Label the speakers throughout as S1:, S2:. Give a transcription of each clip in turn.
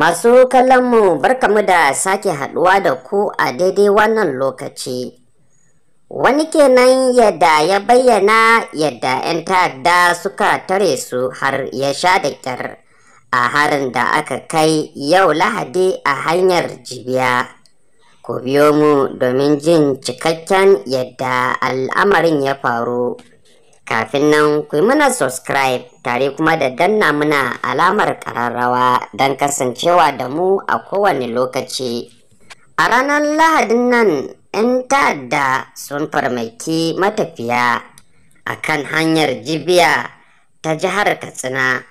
S1: Masu kallonmu, barkamu da sake haɗuwa da ku a daidai wannan lokaci. Wani kenan yadda ya bayyana yadda 'yan ta'adda suka tare su har ya sha da kyar a harin da aka kai yau Lahadi a hanyar Jibiya. Ku biyo mu domin jin cikakken yadda al'amarin ya faru. Kafin nan, ku yi mana subscribe tare kuma da danna muna alamar kararrawa don kasancewa da mu a kowane lokaci. A ranar Lahadin nan, 'yan ta'adda sun farmaki matafiya a kan hanyar Jibiya ta jihar Katsina,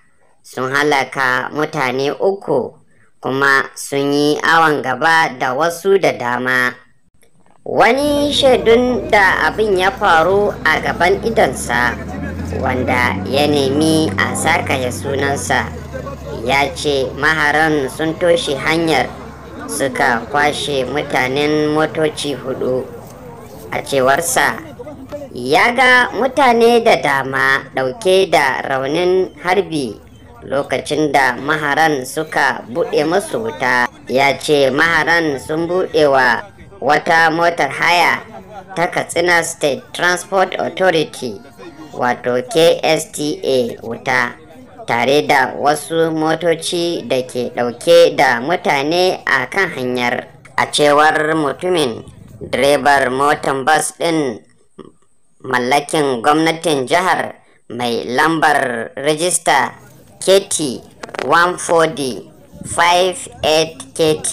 S1: sun halaka mutane uku kuma sun yi awon gaba da wasu da dama. Wani shaidun da abin ya faru a gaban idonsa, wanda ya nemi a sakaya sunansa, ya ce maharan sun toshe hanyar, suka kwashe mutanen motoci hudu. A cewarsa, ya ga mutane da dama dauke da raunin harbi lokacin da maharan suka buɗe masu wuta. Ya ce maharan sun buɗe wa wata motar haya ta Katsina State Transport Authority, wato KSTA, wuta tare da wasu motoci da ke dauke da mutane a kan hanyar. A cewar mutumin, direbar motan bas din mallakin gwamnatin jihar mai lambar rajista KT 140 58 KT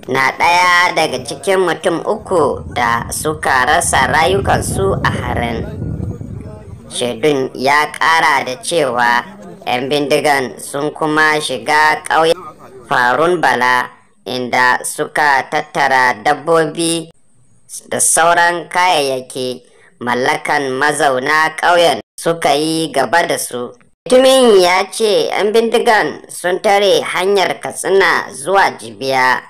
S1: na ɗaya daga cikin mutum uku da suka rasa rayukansu a harin. Shaidun ya ƙara da cewa 'yan bindigan sun kuma shiga ƙauyen Farun Bala, inda suka tattara dabbobi da sauran kayayyaki mallakan mazauna ƙauyen, suka yi gaba da su. Mutumin ya ce 'yan bindigan sun tare hanyar Katsina zuwa Jibiya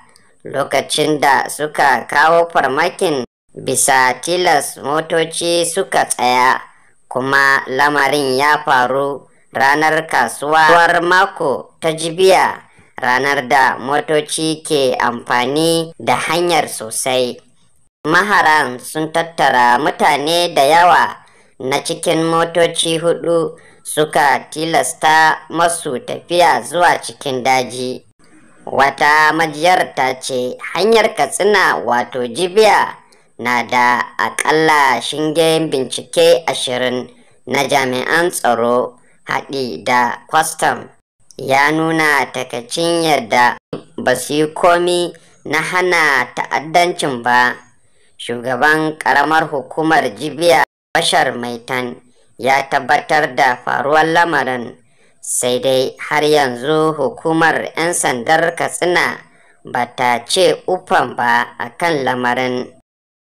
S1: lokacin da suka kawo farmakin. Bisa tilas motoci suka tsaya, kuma lamarin ya faru ranar kasuwar mako ta Jibiya, ranar da motoci ke amfani da hanyar sosai. Maharan sun tattara mutane da yawa na cikin motoci hudu, suka tilasta masu tafiya zuwa cikin daji. Wata majiyar ta ce hanyar Katsina wato Jibiya na da akalla shingen bincike 20 na jami'an tsaro haɗi da kwastam. Ya nuna takaicin yadda ba su yi komi na hana ta'addancin ba. Shugaban karamar hukumar Jibiya, Bashar Maitan, ya tabbatar da faruwar lamarin, sai dai har yanzu hukumar 'yan sandar Katsina ba ta ce ufan ba a kan lamarin.